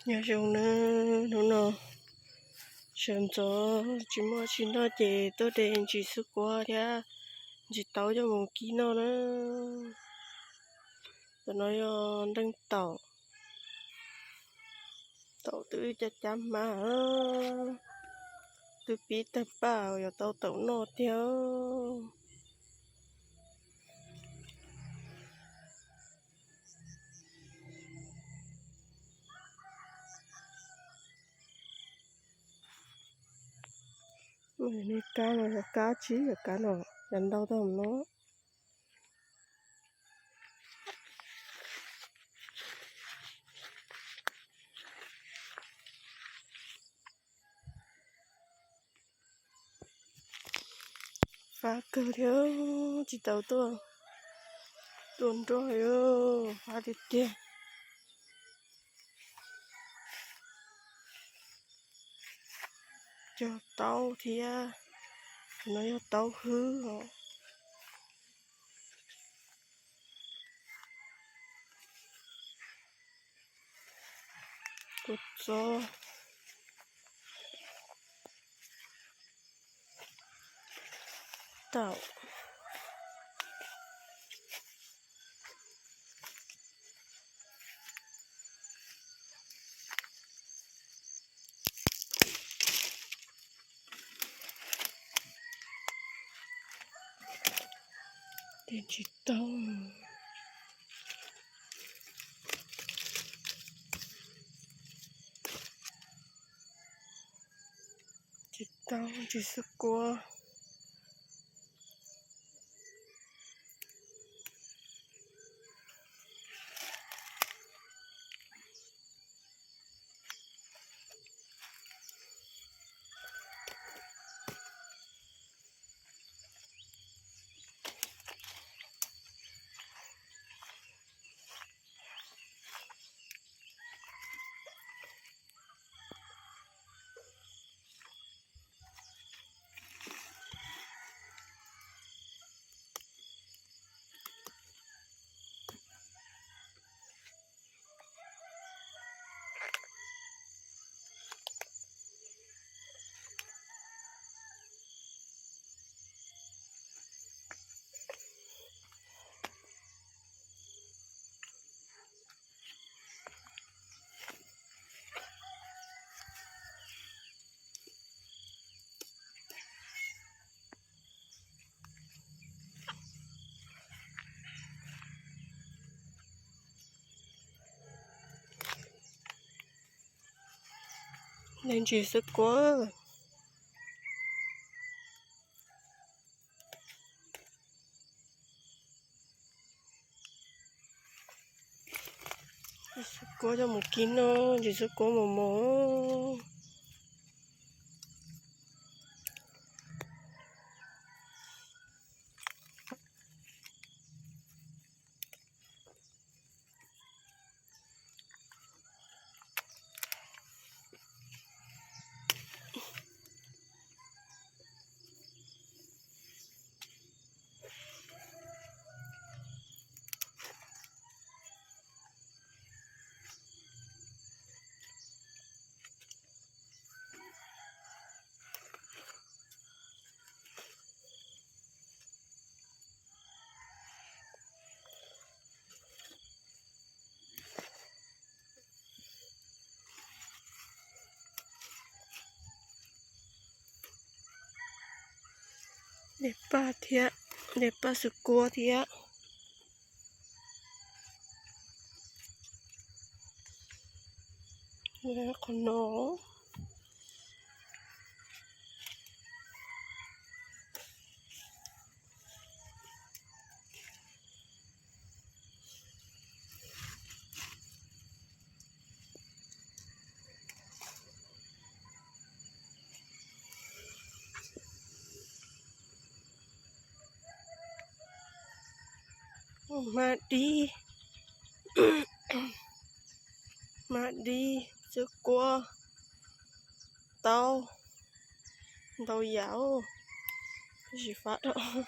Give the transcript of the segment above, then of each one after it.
Nyob zoo na, hnub no sawv ntxov tsis muaj tsis noj ces tuaj de ntsis xwb kuab thiab ntsis taub coj mus kib noj na. Tam no yog nreej taum, taum twb cab cab hmab, twb pib tawg paj yuav tau taum noj tiag. Kab no yog kab tsis yog kab no, yog ntau tag no. Fab kawg thiab, tsis tau tuaj, tuaj nrog, fab tiag tiag. Cog taub thiab, no yog taub hwb os. Kua txob, taum. Tsis tau. Tsis tau, ntsis xwb kuab. Ntsis xwb kuab. Xwb kuab coj mus kib noj, ntsis xwb kuab mos mos. De paj thiab, de paj xwb kuab thiab. Qhov no. Hmab dib, hmab dib, xwb kuab, taub, ntau yam, tsis fab dhau.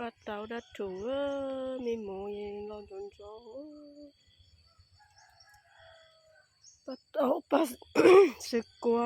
Paj tau dab rhuv, me mus los ntxov ntxov. Paj tau paj xwb kua.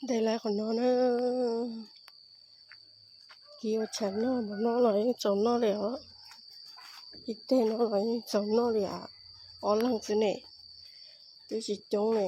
Ntes lawv qhov no na, kiv ua tshav noj, npam no los yeej txaus noj li os. Ib teg no los yeej txaus noj li os. Ob leeg xwb ne, twb tsis coob ne.